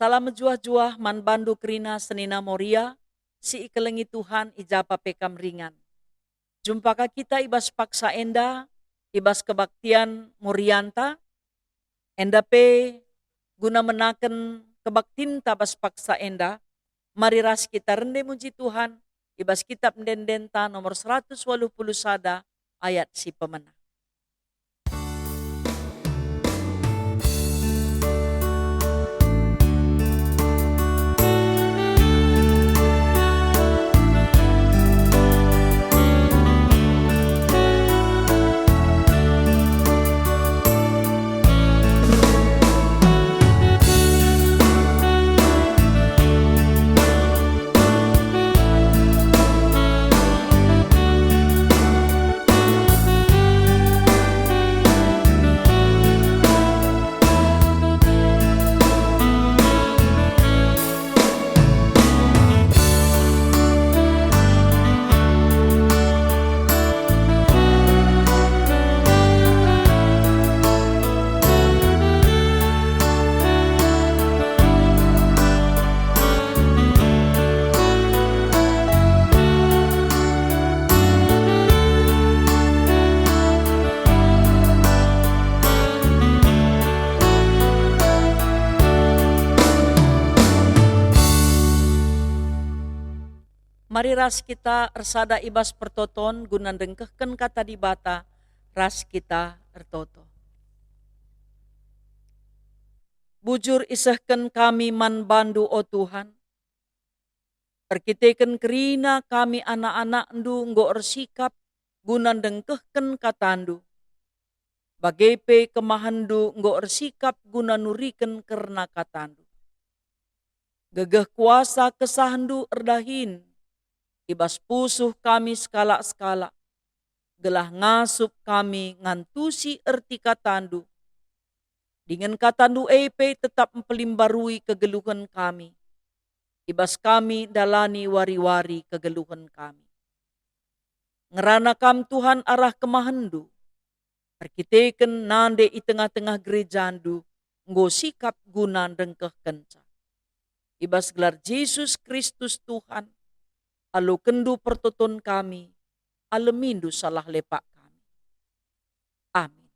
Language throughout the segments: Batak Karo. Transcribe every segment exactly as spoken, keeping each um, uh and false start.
Salam mejuah-juah man bandu kerina senina Moria, si ikelengi Tuhan i japa pe kam ringan. Jumpa ka kita i bas paksa enda, i bas kebaktian Morianta, enda pe guna menaken kebaktinta bas paksa enda, mari ras kita rende muji Tuhan, i bas kitab ende-endenta nomor seratus waluh puluh sada ayat si pemena. Mari ras kita ersada i bas pertoton guna ndengkehken Kata Dibata, ras kita ertoto. Bujur isehken kami man bandu, o Tuhan, erkiteken kerina kami anak-anakndu enggo ersikap guna ndengkehken katandu. Bage pe kemahenndu enggo ersikap guna nuriken kerna katandu. Gegeh kuasa kesahndu erdahin i bas pusuh kami sekalak-sekalak, gelah ngasup kami ngantusi erti katandu, dingen katandu e pe tetap mpelimbarui kegeluhen kami, i bas kami ndalani wari-wari kegeluhen kami. Ngerana kam, Tuhan, arah kemahenndu, erkiteken nande i tengah-tengah gerejandu enggo sikap guna ndengkehkenca. I bas gelar Jesus Kristus Tuhan, alokenndu pertoton kami, alemindu salah lepak kami. Amin.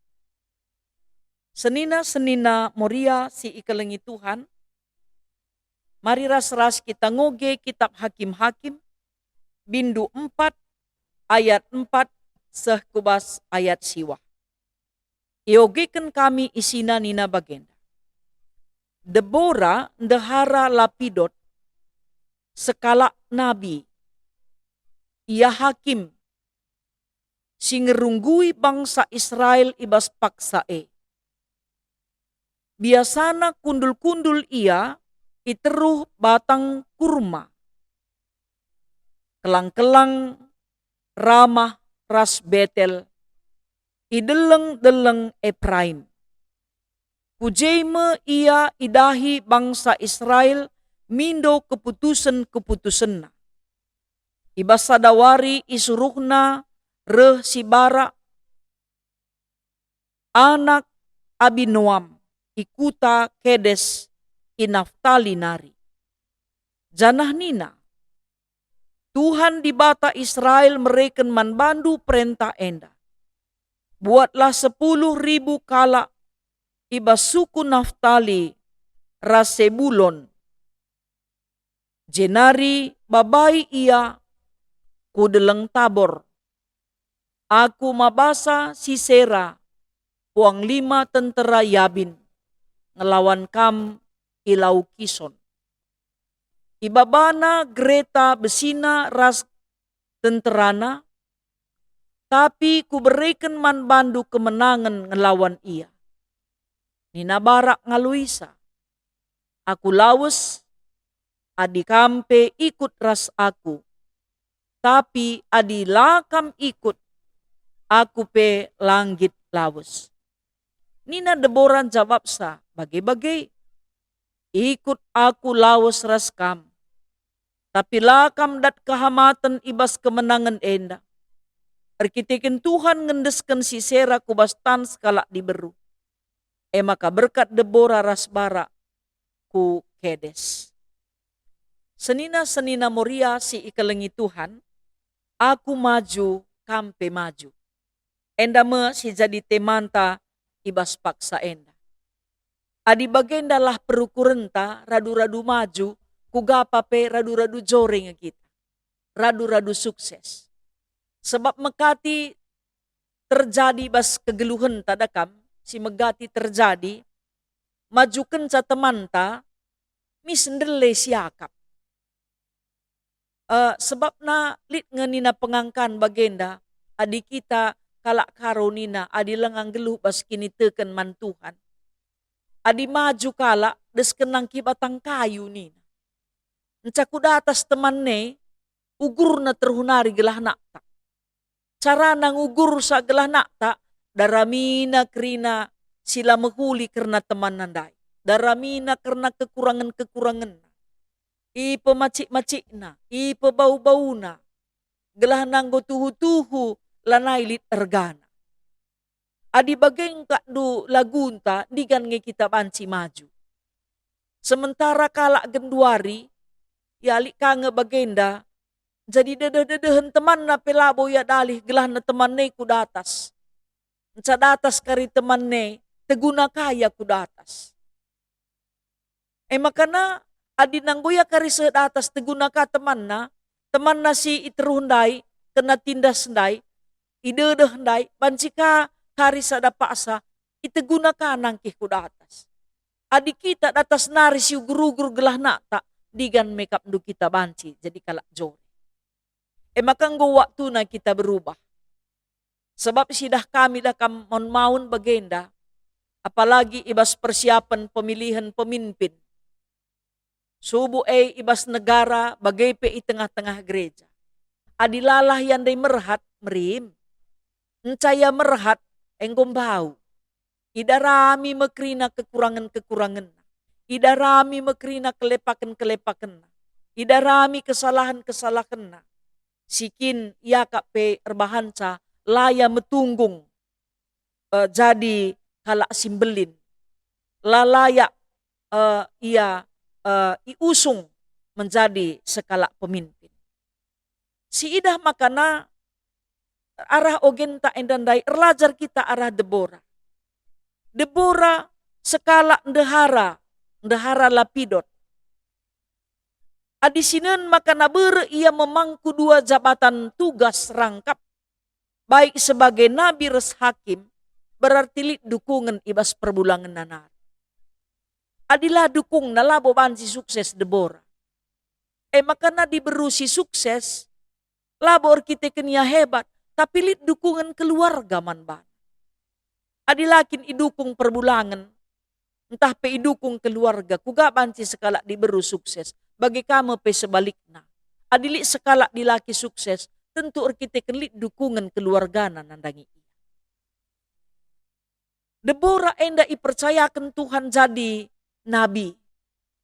Senina-senina Moria si ikelengi Tuhan, mari ras-ras kita ngoge kitab Hakim-hakim, bindu empat, ayat empat seh ku bas ayat siwah. Iogeken kami isina nina bagenda. Debora ndehara Lapidot, sekalak nabi. Ia hakim si ngerunggui bangsa Israel i bas paksa e. Biasana kundul-kundul ia i teruh batang kurma, kelang-kelang Ramah ras Betel, i deleng-deleng Epraim. Ku je me ia idahi bangsa Israel mindo keputusen-keputusenna. I bas sada wari isuruhna reh si Barak, anak Abinoam, i kuta Kedes i Naftali nari. Janah nina, "Tuhan Dibata Israel mereken man bandu perentah enda. Buatlah sepuluh ribu kalak i bas suku Naftali ras Sebulon, jenari babai ia ku Deleng Tabor. Aku mabasa Sisera, puanglima tentera Yabin, ngelawan kam i Lau Kison. Ibabana gereta besina ras tenterana, tapi kubereken man bandu kemenangen ngelawan ia." Nina Barak ngaluisa, "Aku lawes, adi kam pe ikut ras aku. Tapi adi la kam ikut, aku pe la nggit lawes." Nina Debora njabapsa, "Bage-bage, ikut aku lawes ras kam. Tapi la kam dat kehamaten i bas kemenangen enda. Erkiteken Tuhan ngendesken Sisera ku bas tan sekalak diberu." E maka berkat Debora ras Barak, ku Kedes. Senina-senina Moria si ikelengi Tuhan, aku maju, kam pe maju. Enda me si jadi temanta i bas paksa enda. Adi bagendalah perukurenta, radu-radu maju, kuga pe radu-radu jore nge kita, radu-radu sukses. Sebab mekati terjadi bas kegeluhenta da kam, si megati terjadi, majukenca temanta, mis ndele siakap. Eh, sebabna lit nge nina pengangkan bagenda, adi kita kalak Karo nina, adi langa nggeluh bas kiniteken man Tuhan. Adi maju kalak, desken nangkih batang kayu nina. Enca ku datas teman e, ugurna teruh nari gelah naktak. Carana ngugursa gelah naktak, daramina kerina si la mehuli kerna temanna ndai. Daramina kerna kekurangen-kekurangenna. Ipemacik-macikna, ipebau-bauna. Gelah nanggo tuhu-tuhu lanai lit ergana. Adi bage ngkakndu lagunta, ndigan nge kita banci maju. Sementara kalak genduari, ya lit ka nge bagenda, jadi dedeh-dedehen temanna pe labo ia dalih gelahna teman e ku datas. Enca datas kari teman e, teguna ka ia ku datas. E makana, adi nanggo ia kari seh datas teguna ka temanna, temanna si iteruh ndai, kena tindas ndai, idedeh ndai, banci ka kari sada paksa, iteguna ka nangkih ku datas. Adi kita datas nari si ugur-ugur gelah naktak, ndigan me kap ndu kita banci jadi kalak jore. E maka enggo waktuna kita berubah. Sebab sidah kami da kam maun-maun bagenda, apalagi i bas persiapen pemilihen pemimpin. Subuk e i bas negara bage pe i tengah-tengah gereja. Adi lalah ia ndai merhat, merim. Enca ia merhat, enggo mbau. Idarami me kerina kekurangen-kekurangenna. Idarami me kerina kelepaken-kelepakenna. Idarami kesalahen-kesalahenna. Si kin iakap pe erbahanca la ia metunggung, eh, jadi kalak si mbelin. La layak, eh, ia, eh, iusung menjadi sekalak pemimpin. Siidah makana arah ogenta enda ndai erlajar kita arah Debora. Debora sekalak ndehara, ndehara Lapidot. Adi sinen makana bere ia memangku dua jabatan tugas rangkap, baik sebagai nabi ras hakim, berarti lit dukungen i bas perbulangenna nari. Adi la dukungna, labo banci sukses Debora. E makana diberu si sukses, labo erkiteken ia hebat, tapi lit dukungen keluarga man bana. Adi la kin idukung perbulangen, ntah pe idukung keluarga, kuga banci sekalak diberu sukses? Bage ka me pe sebalikna. Adi lit sekalak dilaki sukses, tentu erkiteken lit dukungen keluargana nandangi ia. Debora enda ipercayaken Tuhan jadi nabi,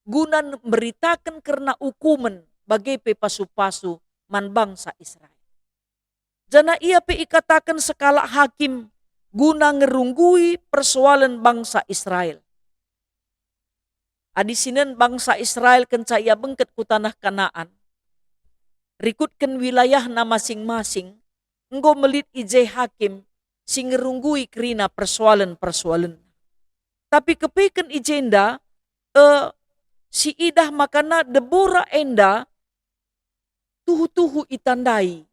guna mberitaken kerna ukumen bage pe pasu-pasu man bangsa Israel. Janah ia pe ikataken sekalak hakim guna ngerunggui persoalen bangsa Israel. Adi sinen bangsa Israel kenca ia bengket ku taneh Kanaan, rikutken wilayahna masing-masing, enggo me lit i je hakim si ngerunggui kerina persoalen-persoalenna. Tapi kepeken i jenda, eh, siidah makana Debora enda tuhu-tuhu itandai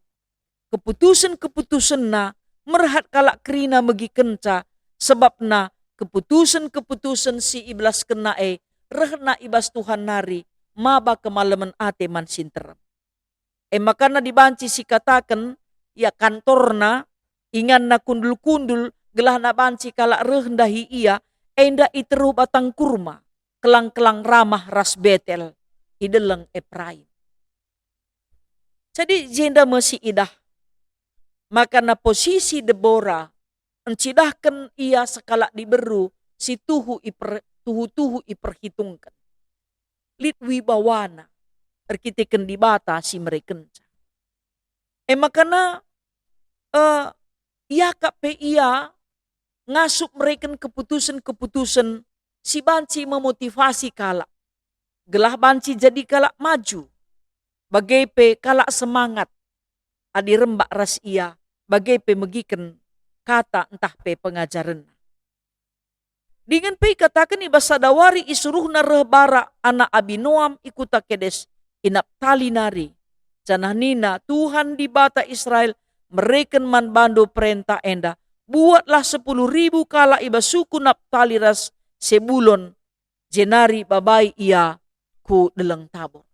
keputusen-keputusenna, merhat kalak kerina megikenca, sebabna keputusen-keputusen si ibelaskenna e rehna i bas Tuhan nari maba kemalemen ate man si nterem. E makana dibanci sikataken ia kantorna, inganna kundul-kundul, gelahna banci kalak reh ndahi ia, enda i teruh batang kurma, kelang-kelang Ramah ras Betel, i deleng Epraim. Jadi jenda me siidah, makana posisi Debora encidahken ia sekalak diberu si tuhu iper-, tuhu-tuhu iperhitungken. Lit wibawana erkiteken Dibata si merekenca. E makana, eh, iakap pe ia ngasup mereken keputusen-keputusen si banci memotivasi kalak. gelah banci jadi kalak maju, bage pe kalak semangat adi rembak ras ia, bage pe megiken kata ntah pe pengajarenna. Dingen pe ikataken i bas sada wari isuruhna reh Barak anak Abinoam i kuta Kedes i Naptali nari, janah nina, "Tuhan Dibata Israel mereken man bandu perentah enda, buatlah sepuluh ribu kalak i bas suku Naptali ras Sebulon, jenari babai ia ku Deleng Tabor."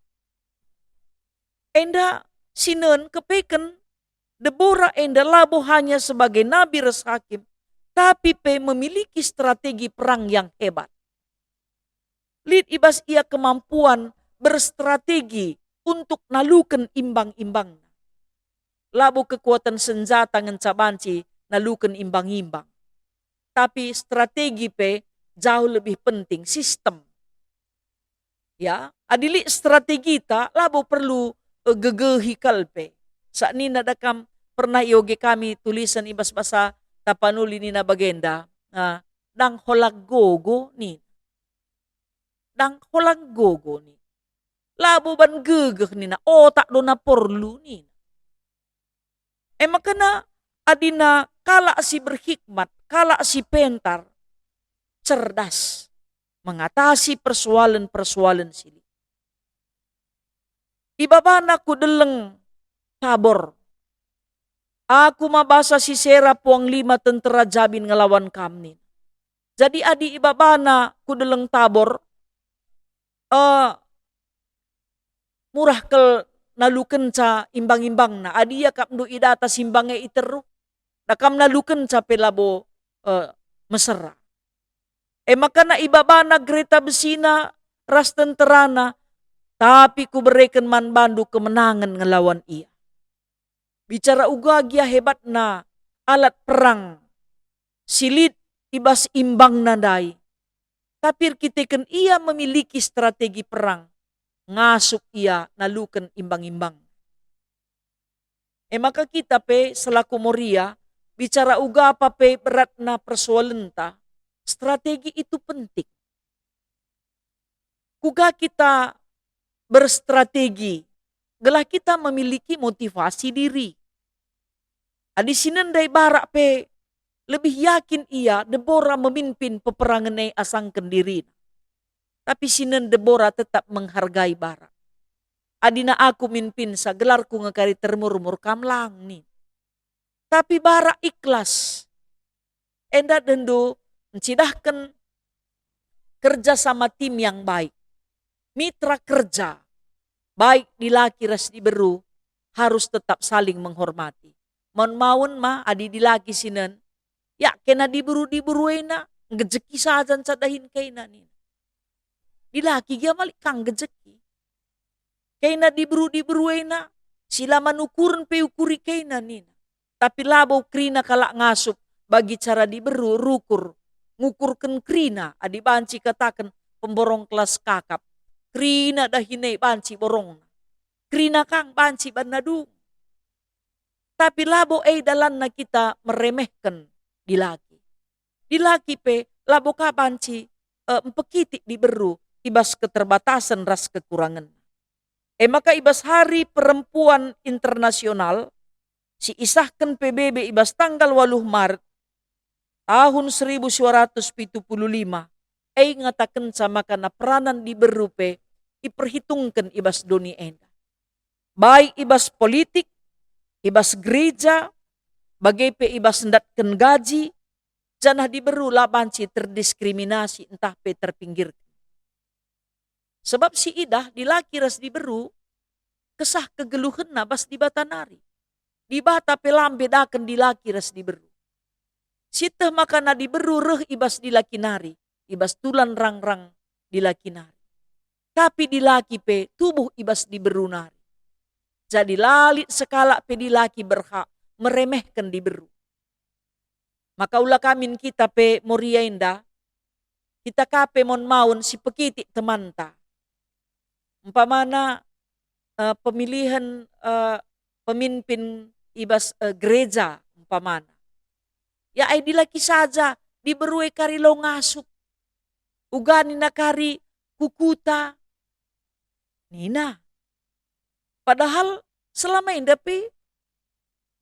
Enda sinen kepeken Debora enda labo hanya sebagai nabi ras hakim, tapi pe memiliki strategi perang yang hebat. Lit i bas ia kemampuan berstrategi untuk naluken imbang-imbangna. Labo kekuatan senjata ngenca banci naluken imbang-imbang, tapi strategi pe jauh lebih penting, sistem. Ya, adi lit strategita, labo perlu, eh, gegehi kal pe. Sak nina da kam, pernah ioge kami tulisan i bas basa Tapanuli nina bagenda, ah, "Ndang holang gogo," nina. "Ndang holang gogo," nina. "Labo ban gegeh," nina, "otak do na porlu," nina. E maka na adina kalak si berhikmat, kalak si pentar, cerdas, mengatasi persoalan-persoalan si lit. Ibabana ku Deleng Tabor, "Aku mabasa Sisera puang lima tentera Jabin ngelawan kam," nina. Jadi adi ibabana ku Deleng Tabor, eh, murah kal nalukenca imbang-imbangna, adi iakapndu i datas imbang e i teruh, da kam nalukenca pe labo, eh, mesera. E maka na ibabana gereta besina ras tenterana, tapi kubereken man bandu kemenangen ngelawan ia. Bicara uga gia hebatna alat perang si lit i bas imbangna ndai, tapi erkiteken ia memiliki strategi perang, ngasup ia naluken imbang-imbang. E maka kita pe selaku Moria, bicara uga apa pe beratna persoalenta, strategi itu penting. Kuga kita berstrategi gelah kita memiliki motivasi diri? Adi si nendai Barak pe lebih yakin ia Debora memimpin peperangen e asangken dirina. Tapi sinen Debora tetap menghargai Barak. "Adina aku mimpinsa, gelarku nge kari termurmur, kam lang," nina. Tapi Barak ikhlas. Enda dendu ncidahken kerja sama tim yang baik. Mitra kerja, baik dilaki ras diberu, harus tetap saling menghormati. Maun-maun ma adi dilaki sinen, "Ya, kena diberu-diberu ena, ngejeki saja nca dahin kena," nina. Dilaki gia malik kang ngejeki. "Kena diberu-diberu ena, si la man ukuren pe ukuri kena," nina. Tapi labo kerina kalak ngasup bagi cara diberu rukur, ngukurken kerina, adi banci kataken pemborong kelas kakap. Kerina dahin e banci borongna. Kerina kang banci banna dung. Tapi labo e dalanna kita meremehken dilaki. Dilaki pe labo ka banci, e, mpekitik diberu i bas keterbatasen ras kekurangen. E maka i bas Hari Perempuan Internasional si isahken P B B i bas tanggal waluh Maret tahun seribu sembilan ratus pitu puluh lima, e ngatakenca maka na peranan diberu pe iperhitungken i bas doni enda. Baik i bas politik, i bas gereja, bage pe i bas ndatken gaji, janah diberu la banci terdiskriminasi ntah pe terpinggirken. Sebab si idah dilaki ras diberu kesah kegeluhenna bas Dibata nari. Dibata pe la mbedaken dilaki ras diberu. Sieteh maka na diberu reh i bas dilaki nari, i bas tulan rangrang dilaki nari. Tapi dilaki pe tubuh i bas diberu nari. Jadi la lit sekalak pe dilaki berhak meremehken diberu. Maka ula ka min kita pe Moria enda, kita ka pe maun-maun si pekitik temanta. Umpamana, eh, pemilihan, eh, pemimpin i bas, eh, gereja umpamana. Ya, ai dilaki saja, diberu e kari la ngasup. Uga nina kari ku kuta, nina. Padahal selama enda pe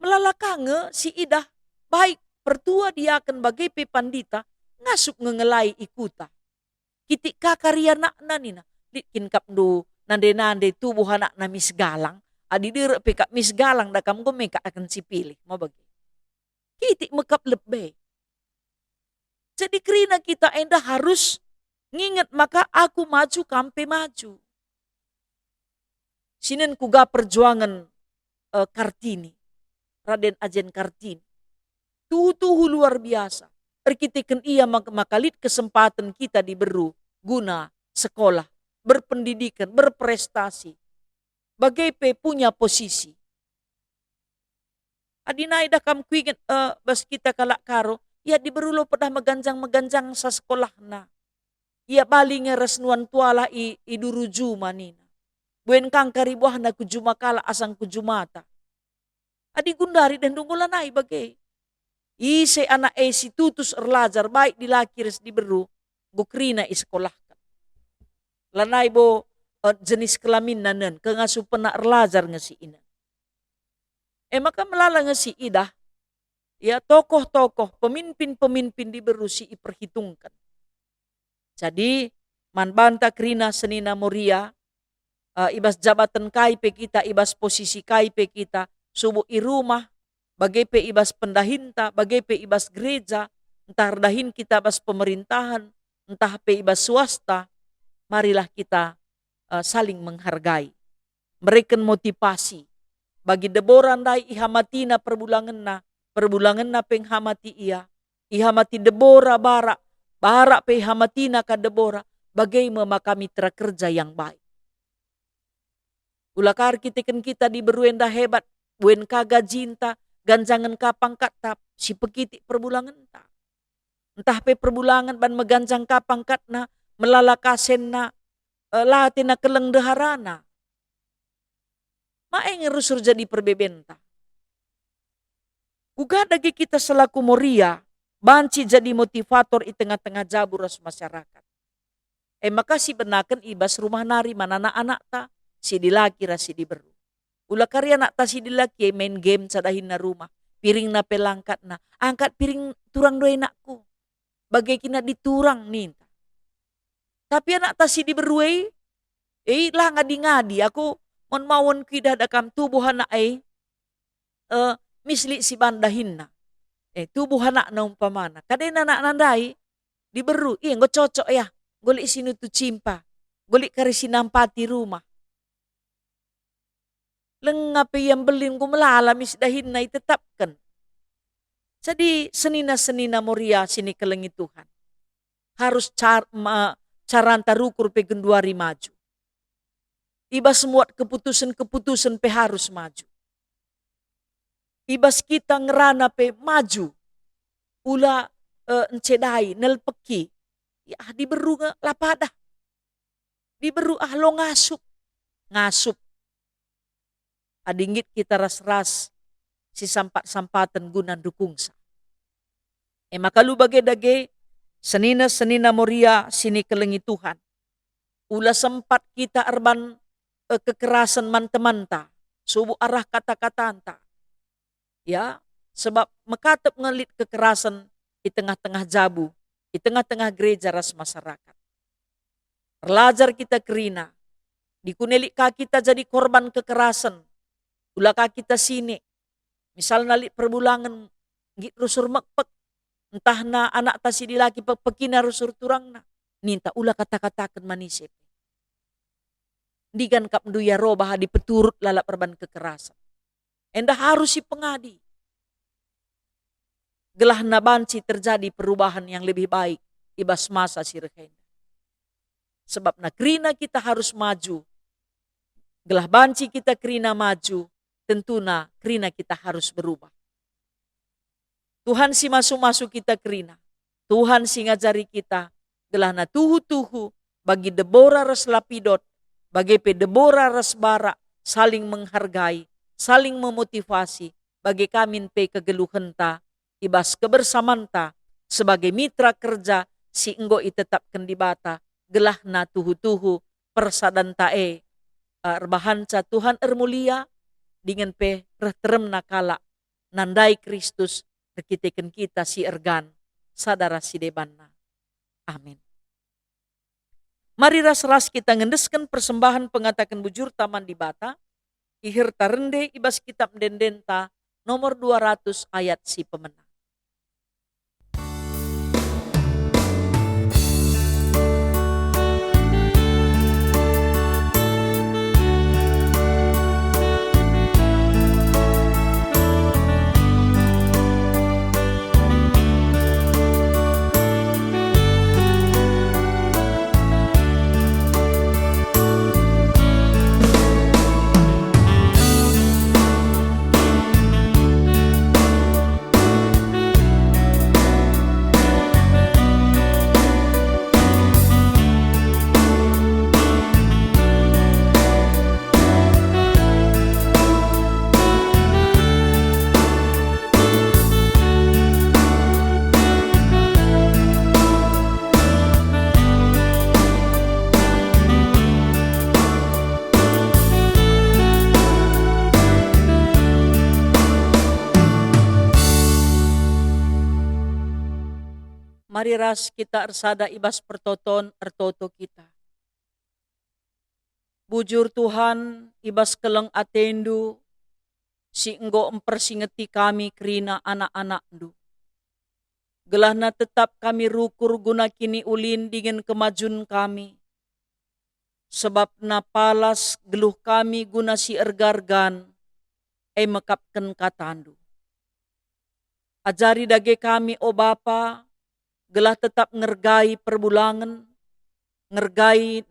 melala ka nge si idah baik pertua diaken bage pe pandita ngasup nge ngelai i kuta. Kitik ka kari anakna nina, "Lit kin kap ndu nande-nande tubuh anakna mis galang, adi derek pe kap mis galang da kam enggo mekak akan si pilih." Ma bage. Kitik me kap lebe. Jadi kerina kita enda harus nginget maka aku maju, kam pe maju. Sinen kuga perjuangan, eh, Kartini, Raden Ajen Kartini. Tuhu-tuhu luar biasa. Erkiteken ia mak-, maka lit kesempaten kita diberu guna sekolah, berpendidikan, berprestasi, bage pe punya posisi. Adi nai dah kam kuinget, eh, bas kita kalak Karo, ia diberu lo pedah meganjang-meganjang sa sekolahna. Ia bali nge ras nuan tualah i, i duru juma nina. Buen kangkari buahna ku juma kalak asang ku jumata. Adi gundari dah ndunggo lanai bage. Ise anak e si tutus erlajar baik dilaki ras diberu, enggo kerina isekolahken. Lanai bo, eh, jenis kelaminna nen, kengasupenna erlajar nge si inen. E maka melala nge si idah, ya, tokoh-tokoh, pemimpin-pemimpin diberu si iperhitungken. Jadi, man banta kerina senina Moria, eh, i bas jabaten kai pe kita, i bas posisi kai pe kita, subuk i rumah, bage pe i bas pendahinta, bage pe i bas gereja, ntah erdahin kita bas pemerintahan, ntah pe i bas swasta, marilah kita, eh, saling menghargai, mereken motivasi. Bagi Debora ndai ihamatina perbulangenna, perbulangenna pe nghamati ia. Ihamati Debora Barak, Barak pe ihamatina ka Debora, bage me maka mitra kerja yang baik. Ula ka erkiteken kita diberu enda hebat, buen ka gajinta, ganjangen ka pangkatta, si pekitik perbulangenta. Ntah pe perbulangen ban meganjang ka pangkatna, melala ka senna, eh, la atena keleng ndeharana. Ma e nge rusur jadi perbebenta. Uga dage kita selaku Moria banci jadi motivator i tengah-tengah jabu ras masyarakat. E maka sibenaken i bas rumah nari man anak-anakta, si dilaki ras si diberu. Ula kari anakta si dilaki e main game cadahinna rumah, piringna pe la angkatna, "Angkat piring turang doe, nakku." Bage kina diturang ninta. Tapi anakta si diberu e, e la ngadi-ngadi, aku mon mawen kuidah da kam tubuh anak e, eh, mislik si ban dahinna. Eh, tubuh anakna umpamana. Kadena anakna ndai, diberu, ia enggo cocok ya, enggo lit si nutu cimpa, enggo lit kari si nampati rumah. Lenga pe ia mbelin enggo melala mis dahinna itetapken. Jadi senina-senina Moria si nikelengi Tuhan. Harus car-, ma-, caranta rukur pe genduari maju. I bas muat keputusen-keputusen pe harus maju. I bas kita ngerana pe maju. Ula, eh, encedai, nelpeki. Ya, diberu nge la padah. Diberu ah lo ngasup. Ngasup. Adi nggit kita ras-ras si sampat-sampaten guna ndukungsa. E maka lu bage dage, senina-senina Moria si nikelengi Tuhan. Ula sempat kita erban, eh, kekerasen man temanta, subuk arah kata-katanta. Ya, sebab mekatep nge lit kekerasen i tengah-tengah jabu, i tengah-tengah gereja ras masyarakat. Erlajar kita kerina, dikune lit ka kita jadi korban kekerasen, ula ka kita sinik. Misalna lit perbulangen nggit rusur mekpek, ntahna anakta si dilaki pekpekina rusur turangna, ninta ula kata-kataken man ise pe. Ndigan kap ndu ia robah adi peturut lalap erban kekerasen. Enda harus ipengadi. Gelahna banci terjadi perubahan yang lebih baik i bas masa si reh enda. Sebabna kerina kita harus maju. Gelah banci kita kerina maju, tentuna kerina kita harus berubah. Tuhan si masu-masu kita kerina. Tuhan si ngajari kita, gelahna tuhu-tuhu bagi Debora ras Lapidot, bage pe Debora ras Barak saling menghargai, saling memotivasi, bage ka min pe kegeluhenta i bas kebersamanta sebagai mitra kerja si enggo itetapken Dibata, gelahna tuhu-tuhu persadanta e eh, erbahanca Tuhan ermulia, dingen pe reh teremna kalak nandai Kristus erkiteken kita si ergan sada ras si debanna. Amin. Mari ras-ras kita ngendesken persembahen pengataken bujurta man Dibata, iherta rende i bas Kitap Ende-endenta nomor dua ratus ayat si pemena. Mari ras kita ersada i bas pertoton, ertoto kita. Bujur Tuhan, i bas keleng ateNdu si enggo mpersingeti kami kerina anak-anakNdu, gelahna tetap kami rukur guna kiniulin dingen kemajun kami, sebabna palas geluh kami guna si erga-ergan, e mekapken kataNdu. Ajari dage kami, o Bapa, gelah tetap ngergai perbulangen, ngergai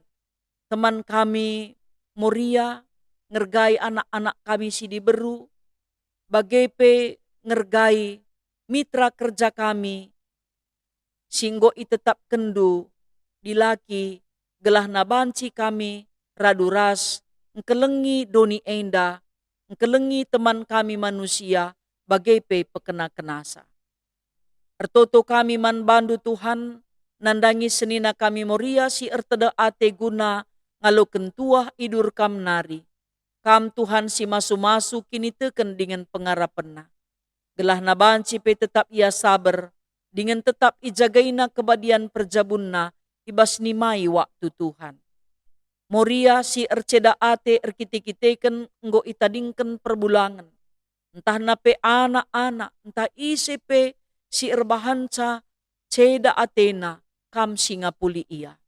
teman kami Moria, ngergai anak-anak kami si diberu, bage pe ngergai mitra kerja kami si enggo itetapkenNdu, dilaki, gelahna banci kami radu ras ngkelengi doni enda, ngkelengi teman kami manusia, bage pe pekena-kenasa. Ertoto kami man baNdu, Tuhan, nandangi senina kami Moria si ertedeh ate guna ngaloken tuah idur Kam nari. Kam, Tuhan, si masu-masu kiniteken dingen pengarapenna, gelahna banci pe tetap ia saber, dingen tetap ijagaina kebadian perjabunna i bas nimai waktu Tuhan. Moria si erceda ate erkite-kiteken enggo itadingken perbulangen, ntahna pe anak-anak, ntah ise pe si erbahanca ceda atena, Kam si ngapuli ia.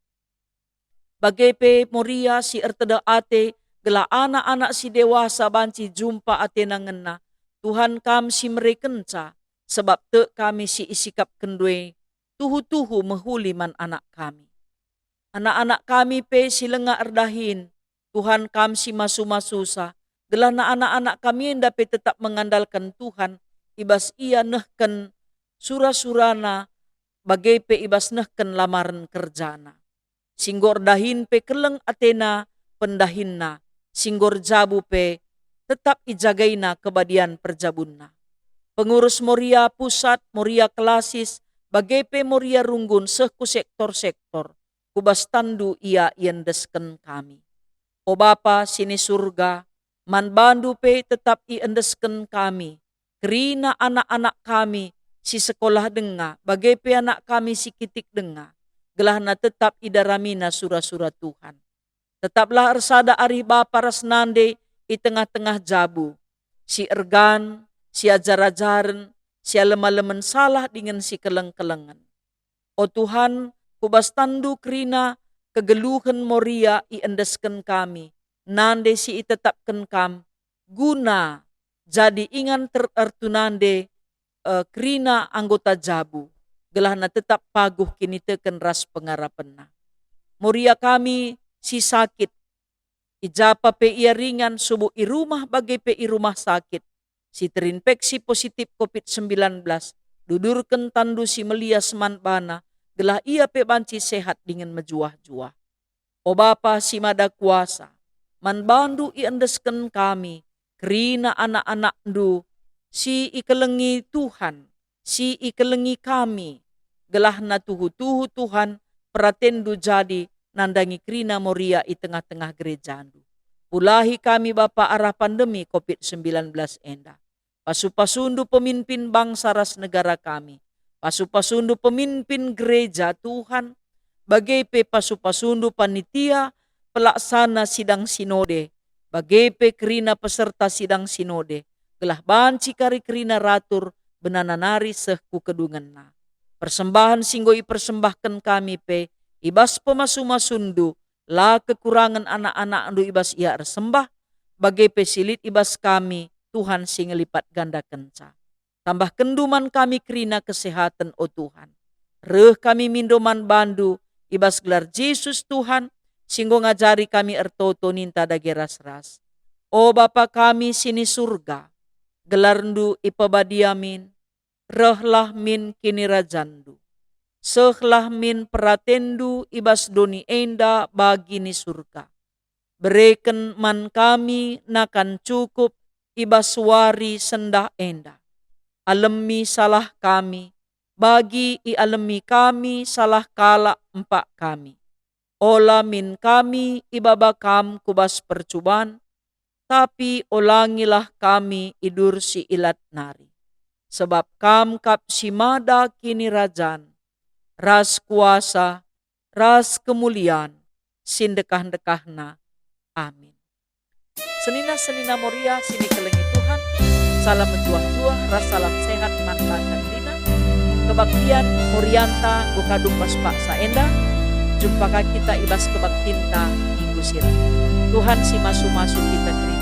Bage pe Moria si ertedeh ate, gelah anak-anak si dewasa banci jumpa atena ngena. Tuhan, Kam si merekenca, sebab tek kami si isikapkenNdu e tuhu-tuhu mehuli man anak kami. Anak-anak kami pe si langa erdahin, Tuhan, Kam si masu-masusa, gelahna anak-anak kami enda pe tetap mengandalken Tuhan i bas ia nehken sura-surana, bage pe i bas nehken lamaren kerjana. Si enggo erdahin pe keleng atena pendahinna, si enggo erjabu pe tetap ijagaina kebadian perjabunna. Pengurus Moria Pusat, Moria Klasis, bage pe Moria Runggun seh ku sektor-sektor, ku bas tanNdu ia iendesken kami. O Bapa si ni Surga, man baNdu pe tetap iendesken kami, kerina anak-anak kami si sekolah denga, bage pe anak kami si kitik denga, gelahna tetap idaramina sura-sura Tuhan. Tetaplah ersada arih bapa ras nande i tengah-tengah jabu, si ergan, si ajar-ajaren, si alem-alemen salah dingen si keleng-kelengen. O Tuhan, ku bas tanNdu kerina kegeluhen Moria iendesken kami, nande si itetapken Kam, guna jadi ingan ter-, ertunande, eh, kerina anggota jabu, gelahna tetap paguh kiniteken ras pengarapenna. Moria kami si sakit, i japa pe ia ringan, subuk i rumah bage pe i rumah sakit, si terinfeksi positif covid sembilan belas, dudurken tanNdu si melias man bana, gelah ia pe banci sehat dingen mejuah-juah. O Bapa si Mada Kuasa, man baNdu iendesken kami, kerina anak-anakNdu si ikelengi Tuhan, si ikelengi kami, gelahna tuhu-tuhu Tuhan peratenNdu jadi nandangi kerina Moria i tengah-tengah gerejaNdu. Pulahi kami, Bapa, arah pandemi covid sembilan belas enda. Pasu-pasundu pemimpin bangsa ras negara kami. Pasu-pasundu pemimpin gereja, Tuhan. Bage pe pasu-pasundu panitia pelaksana sidang sinode, bage pe kerina peserta sidang sinode, gelah banci kari kerina ratur benana nari seh ku kedungenna. Persembahen si enggo ipersembahken kami pe i bas pemasu-masundu, la kekurangen anak-anakndu i bas ia ersembah, bage pe si lit i bas kami, Tuhan si ngelipat gandakenca. Tambahkenndu man kami kerina kesehaten, o Tuhan. Reh kami mindo man bandu i bas gelar Jesus, Tuhan, si enggo ngajari kami ertoto ninta dage ras-ras. O Bapa kami si ni Surga, gelarndu ipebadia min, rehlah min kinirajanndu. Sehlah min peratenndu i bas doni enda bagi ni Surga. Bereken man kami nakan cukup i bas wari sendah enda. Alemi salah kami, bagi ialemi kami salah kalak empak kami. Ola min kami ibaba Kam ku bas percuban, tapi olangilah kami i dur si ilat nari. Sebab Kam kap si mada kinirajan, ras kuasa, ras kemulian si ndekah-ndekahna. Amin. Senina-senina Moria si ikelengi Tuhan, salam mejuah-juah ras salam sehat man banta kerina. Kebaktian Morianta enggo kadung bas paksa enda. Jumpa ka kita i bas kebaktinta minggu si reh. Tuhan si masu-masu kita kerina.